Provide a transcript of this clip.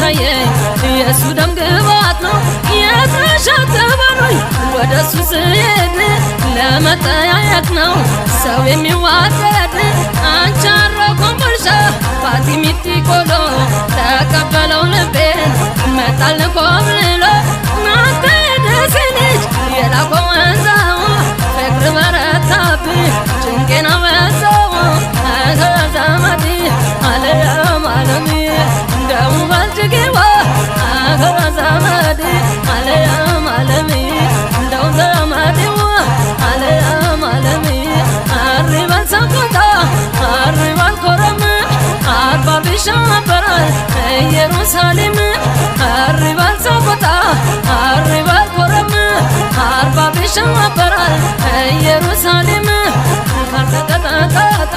ታየኝ የእሱ ደም ግባት ነው የተሸተበሉኝ ወደ እሱ ስሄድ ለመጠያየቅ ነው ሰው የሚዋደድ። አንቻሮ ኮምቦልቻ ፋቲሚቲ ቆሎ ተቀበለው ልቤን መጣል ኮብልሎ። ናንተ ደሴ ልጅ የላኮ ወንዛው ፍቅር በረታብኝ ጭንቄን አበዛው። ዘመዴ አለም አለሜ እንደው በልጅጌዋ ዘመዴ አለም አለሜ እንደው ዘመዴዋ አለም አለሜ አሪበል ሰቆጣ አሪበል ኮረም አርባ ቢሻበራል ኢየሩሳሌም አሪበል ሰቆጣ አሪበል ኮረም አርባ ቢሻበራል ኢየሩሳሌም ካልተቀጣጣ።